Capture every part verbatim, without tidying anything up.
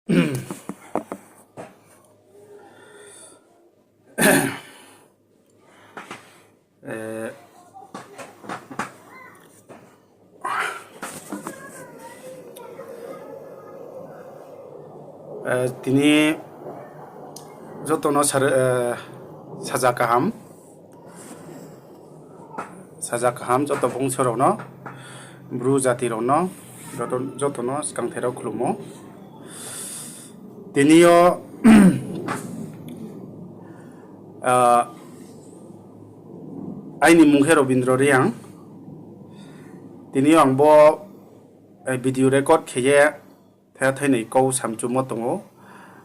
Eh, eh, tini joto no sar-, eh, saja kaham. Saja kaham joto bongso rao no, Bru jati rao no, joto, joto no skangther rao khlumo. Tini yo, ah, aini mung khe Robindro Reang. Tini yo ang bo, eh, video record khe ye, thaya thainoi kau samchumo tong ou,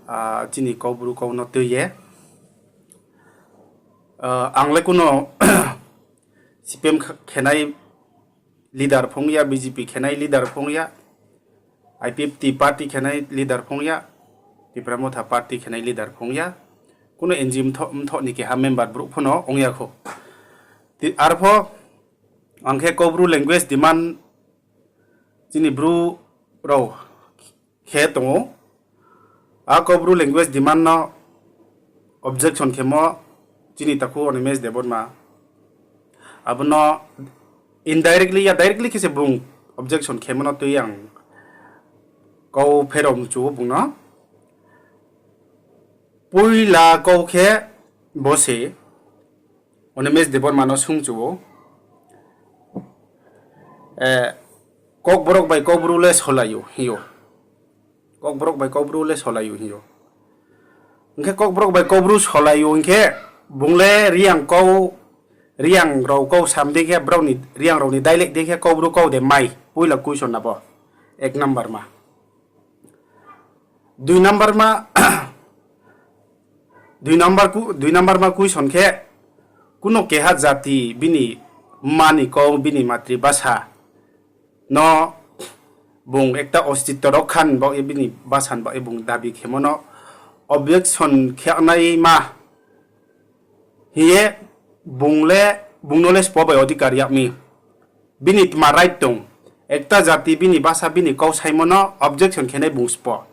ah, chini Kaubru kau no tui ye. Ah, ang le kuno C P M kh-, khenai leader phung ya, B J P khenai leader phung ya, I P F T party khenai leader phung ya, Tipra Motha party khenai leader phung ya, kuno N G O mthoh, mthoh ni keha member brouh pho no ong ya khou. Ti-, arpho ang khe Kaubru language demand chini Bru rao khe tong ou. A Kaubru language demand no objection khemo chini takhu Animesh Debbarma. Abo no indirectly ya directly khe se bung objection khemo no tui ang kau pherao mchu ou bung no. Poila kau khe bo se Animesh Debbarma no sungchu ou, eh, Kokborok bai Kaubru le solai ou hing ou. Kokborok bai Kaubru le solai ou hing ou. Hing khe Kokborok bai Kaubru solai ou hing khe bung le Reang kau, Reang rao kau sam dei khe, brao ni, Reang rao ni dialect dei khe Kaubru kau de mai? Poila question abo. Ek number ma. Dui number ma, dui number ku-, dui number ma question khe, kuno keha jati bini mma ni kau, bini matribhasa no bung ekta ostitto rokha ni baoh ye, bini basa ni baoh ye bung dabi khemo no objection khe nai ma hing ye bung le, bung no le spo bai odhikar yag mi. Bini tma right tong? Ekta jati bini basa bini kau saimo no objection khe nai bung spo.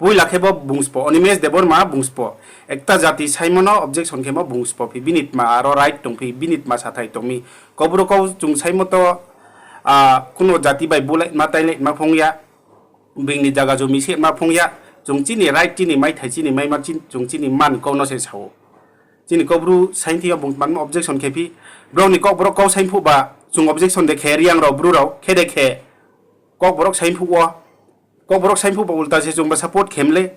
Poila khe bo bung spo, Animesh Debbarma bung spo. Ekta jati saimo no objection khemo bung spo phi, bini tma aro right tong phi, bini tma sathai tong mi. Kaubru kau chung saimo to, ah, kuno jati bai bulai ma tailai ma phung ya, bini zaga jomi se ma phung ya, chung chini right, chini maithai, chini maima, chin-, chung chini mma ni kau no se sa ou. Chini Kaubru saingthing yo bung tma no objection khe phi, brao ni Kokborok kau saingphuh ba chung objection de khe, Reang rao, Bru rao khe de khe, Kokborok saingphuh wo, Kokborok saingphuh ba ulta se chung ba support khe mle.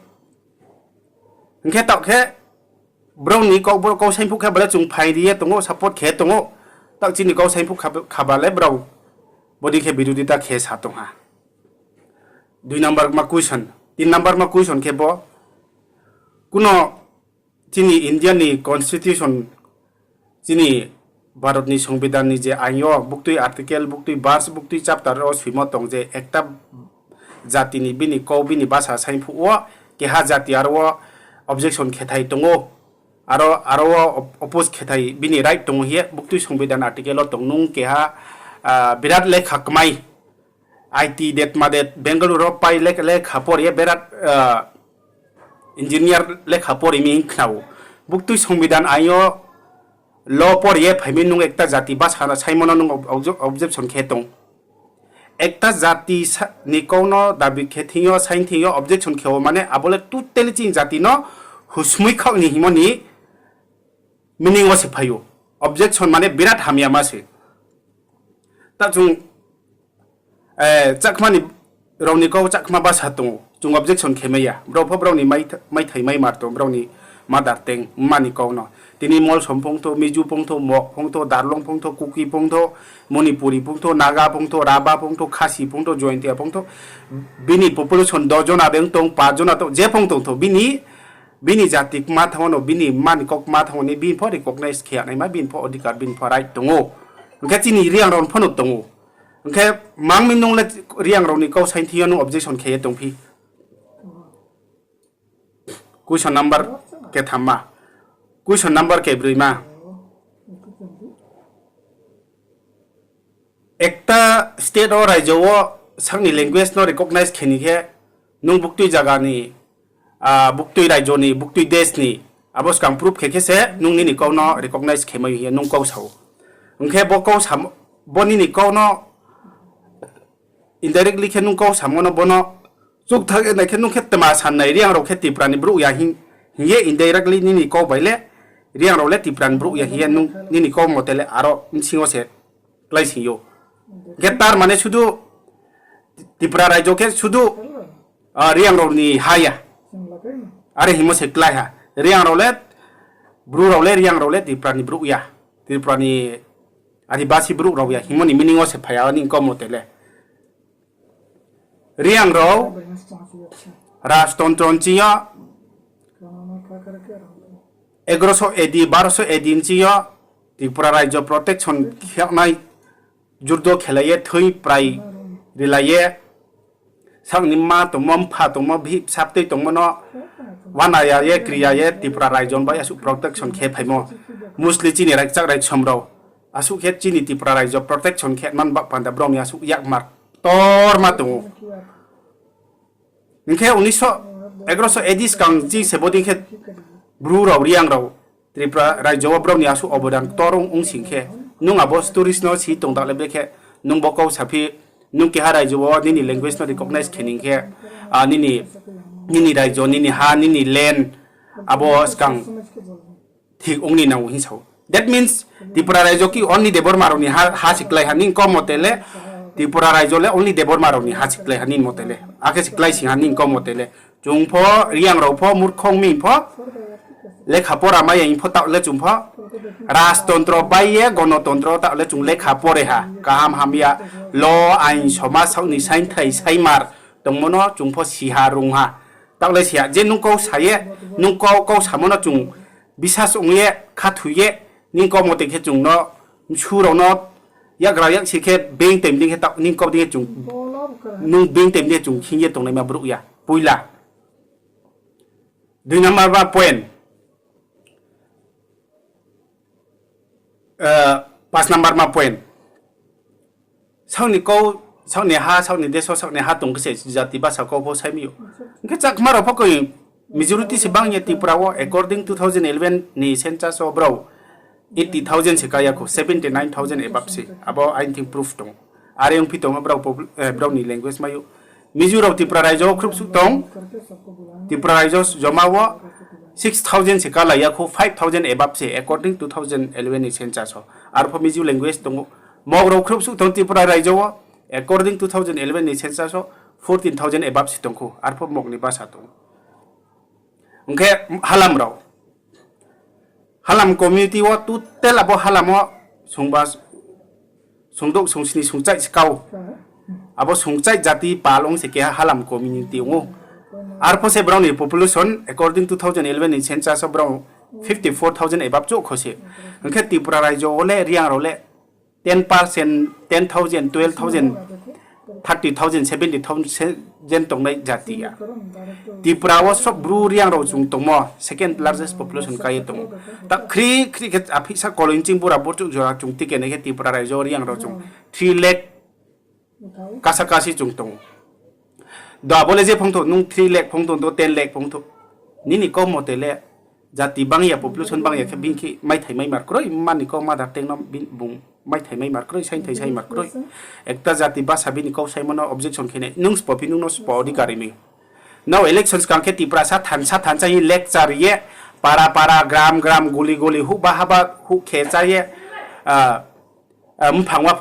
Hing khe taoh khe brao ni Kokborok kau saingphuh khe ba le chung phaing ri ye tong ou, support khe tong ou. Taoh chini kau saingphuh kha-, kha ba le brao bodei khe birodita khe sa tong ha. Dui number ma question, tin number ma question khe bo, kuno chini India ni constitution, chini Bharat ni songbidhan ni je ain yo buktui article, buktui verse, buktui chapter wo soimo tong je ekta jati ni bini kau, bini basa saingphuh wo keha jati aro wo objection khethai tong ou, aro, aro wo op-, oppose khethai bini right tong ou hing ye buktui songbidhan article wo tong. Nung keha, ah, birat lekha kmai, I T de tma de Bengaluru wo pai lek-, lekha pori ye birat, ah, engineer lekha pori mi hing khna ou. Buktui songbidhan ain yo law pori ye phai mi, nung ekta jati basa no saimo no nung ob-, obje-, objection khe tong. Ekta jati sa-, ni kau no dabi khe thing yo, saing thing yo objection khe ou mane abo le totally chini jati no husmui khaoh ni hingmo ni meaning wo se phai ou. Objection mane birat hamya ma se. Ta chung, eh, Chakma ni, rao ni kau Chakma basa tong ou, chung objection khe mai ya. Brao pho brao ni mai-, maithai maimar tong, brao ni mother tongue, mma ni kau no. Tini Molsom phung thou, Mizo phung thou, Mog phung thou, Darlong phung thou, Kuki phung thou, Manipuri phung thou, Naga phung thou, Raba phung thou, Khasi phung thou, Jaintia phung thou. Bini population dos jona de ong tong, paanch jona tong, je phung tong thou, bini, bini jati kma thanngmo no, bini mma ni kau kma thanngmo ni, bini pho recognize khe ya naima, bini pho odhikar, bini pho right tong ou. Hing khe chini Reang rao pho no tong ou. Hing khe mang mi nung le Reang rao ni kau saing thing yo nung objection khe ye tong phi? Question number ketham ma. Question number kebroi ma. Ekta state wo, raijo wo sakni language no recognize khe ni khe, nung buktui zaga ni, ah, buktui raijo ni, buktui desh ni, abo skang proof khe khe se nung nini kau no recognize khe mai hing ye nung kau sa ou. Hing khe bo kau sa, bo nini kau no indirectly khe nung kau samo no bono chukthang ye nai khe nung khe tma sa nai, Reang rao khe Tripura ni brouh ya hing, hing ye indirectly nini kau bai le, Reang rao le Tripura ni brouh ya hing ye nung nini kau mote le aro bsing yo se kláising ou. Khe tar mane sudu Tripura raijo khe sudu, ah, Reang rao ni ha ya. Are hingmo se klái ha. Reang rao le, Bru rao le, Reang rao le Tripura ni brouh ya. Tripura ni Adibasi brouh rao ya hingmo ni meaning wo se phai ya, nini kau mote le. Reang rao rajtontro nching yo egaroso A D, baroso A D nching yo Tripura raijo protection khe nai, jurdo khelai ye, thoi prai rilai ye, sak ni mma tongmo, mpha tongmo, bihih bsa btui tongmo no uana ya ye, kri ya ye, Tripura raijo ni bai asuh protection khe phaimo. Mostly chini raikchak raiksom rao asuh khe chini Tripura raijo protection khe man baoh panda brao ni asuh yakmar ktorma tong ou. Hing khe unisho, egaroso A D skang ching se bodei khe Bru rao, Reang rao Tripura raijo wo brao ni asuh obodan ktor ong, ong sing khe, nung abo stories no si tong da le be khe, nung bo kau saphi, nung keha raijo wo nini language no recognize khe ni khe, ah, nini, nini raijo, nini ha, nini land, abo skang thik ong ni nang ou hing sa ou. That means, Tripura raijo khe only Debbarma rao ni ha, ha se klái ha nini kau mote le, Tripura raijo le only Debbarma rao ni ha se klái ha nini mote le, akhe se klái sing ha nini kau mote le. Chung pho, Reang rao pho, murkho ong mi pho, lekha pora mai ya hing pho taoh le chung pho, rajtontro bai ye gonotontro taoh le chung lekha pore ha, kaham hamya, law, ain, somaj, saoh ni sainthai, saimar tongmo no chung pho si ha, rung ha. Taoh le si ha, je nung kau sa ye, nung kau, kau samo no chung bisas ong ye, khathoi ye, nini kau mote khe chung no, msu rao no, yakgra yaksi khe being time dei khe taoh nini kau dei khe chung, nung being time dei khe chung khing ye tongnaima brouh ya. Poila. Dui number ma point. Eh, pas number ma point. Saoh ni kau, saoh ni ha, saoh ni desh wo, saoh ni ha tong khe se jati basa kau pho sai mi ou. Hing khe Chakma rao pho koi majority se bang ye Tripura wo, according two thousand eleven ni census wo brao eighty thousand se ká ya khou, seventy nine thousand above se. Abo aini thing proof tong. Are ongphi tong brao, eh, brao ni language mai ou. Mizo rao Tripura raijo wo khruhsuh tong. Tripura raijo joma wo six thousand se kálai ya khou, five thousand above se, according two thousand eleven ni census wo. Arpho Mizo language tong ou. Mog rao khruhsuh tong Tripura raijo wo, according two thousand eleven ni census wo, fourteen thousand above se tong khou. Arpho Mog ni basa tong. Hing khe Halam rao. Halam community wo total abo Halam wo sungba, sungdouh, sungsni, sungchaih se kau. Abo sungchaih jati pal ong se keha Halam community ong ou. Arpho se brao ni population, according two thousand eleven ni census wo brao fifty four thousand above chouh kho se. Hing khe Tripura raijo wo le Reang rao le ten percent, ten thousand, twelve thousand, thirty thousand, seventy thousand tongnai jati ya. Tripura wo sob Bru Reang rao chung tongmo, second largest population ká ye tong ou. Ta khri khri khe aphisa koloi nching bura burchouh jora chung tike nai khe Tripura raijo Reang rao chung three lakh kasa kasi chung tong ou. Do abo le je phongthou, nung three lakh phongthou, do ten lakh phongthou. Nini kau mote le, jati bang ya, population bang ya khe bini khe maithai maimar kroi, mani kau mother tongue no bung maithai maimar kroi, sainthai saimar kroi. Ekta jati basa bini kau saimo no objection khe nai, nung sbo phi nung no sbo odhikar ri mi. Nrao election skang khe Tiprasa thansa thansa hing lecture ye, para para, gram gram, guli guli, huh ba haba, huh khe chá ye, mphang wo,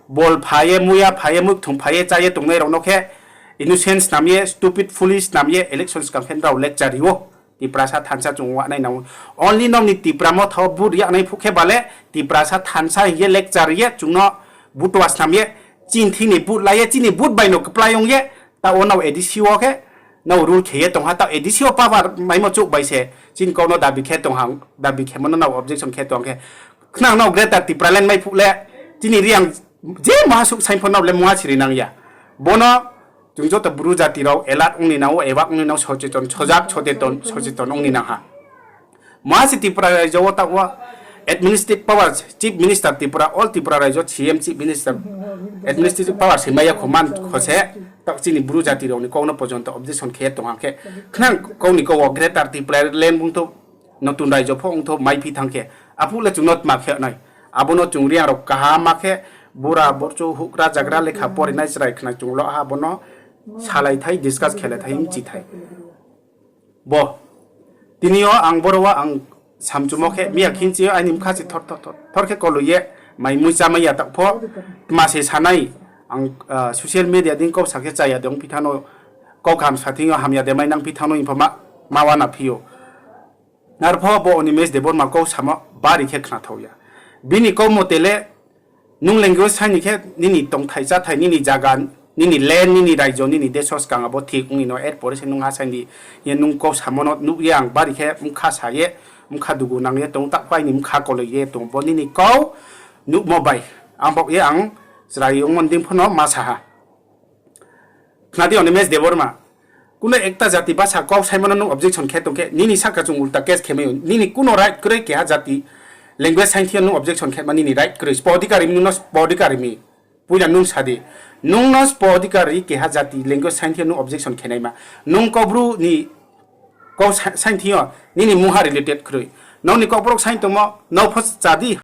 bol pha ye, muya pha ye, muikthung pha ye, chá ye tongnai rao no khe innocent snam ye, stupid, foolish snam ye election skang khe nrao lecture ri ou. Tiprasa thansa chung wanai nang ou. Only nrao ni Tipra Motha wo vote yagnai phuh khe ba le, Tiprasa thansa hing ye lecture ye chung no butua snam ye, chini thing ni vote la ye, chini vote bai no kplái ong ye, taoh wo nrao A D C wo khe nrao rule khe ye tong ha, taoh A D C wo power maimo chouh bai se chini kau no dabi khe tong ha, dabi khemo no nrao objection khe tong khe, khnang nrao Greater Tipraland mai phuh le, chini Reang je maha suh saing pho nrao le mungha siri nang ya. Bo no chung joto Bru jati rao alert ong ni nang ou, awake ong ni nang ou, socheton, sojak, socheton, socheton ong ni nang ha. Maha se Tripura raijo wo taoh wo administrative power, Chief Minister Tripura, all Tripura raijo C M, Chief Minister, administrative power se mai ya kho man kho se, Taoh chini Bru jati rao ni kau no porjonto objection khe ye tong ha khe, khnang kau ni kau wo Greater Tipraland ongthou, notun raijo pho ongthou, maiphi thanng khe, aphuh le chung no tma khe nai. Abo no chung Reang rao kaham ma khe, bura borchu houhgra jagra lekha porinai chrai khna chung lo ha, abo no salai thai, discuss khe le thai, mchi thai. Bo, tini yo ang boro wo ang samchumo khe, miya khinchi yo aini bkha se thor thor thor thor khe koloi ye, mai mui chámai ya taoh pho, tma se sanai, ang social media deing kau sa khe chaya de ongphi thanng no, kau kaham sa thing yo hamya de mai nangphi thanng no hing pho ma, ma uana phi ou. Arpho bo Animesh Debbarma kau samo bari khe khnathao ya. Bini kau mote le, nung language saing ni khe nini tongthai cháthai, nini zaga, nini land, nini raijo, nini deso skang abo thik ong ni no, er pore se nung ha saing di, ye nung kau samo no nuh ye ang bari khe bkha sa ye, bkha dugu nang ye tong, taoh pho aini bkha koloi ye tong, bo nini kau nuhmo bai. Ang baoh ye ang chrai ongmo ni deing pho no ma sa ha. Khna di Animesh Debbarma, kuno ekta jati basa kau saimo no nung objection khe tong khe, nini sahka chung ulta case khe mai ou. Nini kuno right kroi keha jati language saing thing yo nung objection khe ma, nini right kroi. Sbo odhikar ri mi, nung no sbo odhikar ri mi. Poila nung sa di, nung no sbo odhikar ri keha jati language saing thing yo nung objection khe naima. Nung Kaubru ni kau sa-, saing thing yo nini mungha related kroi. Nrao ni Kokborok saing tongmo, nrao pho cha di.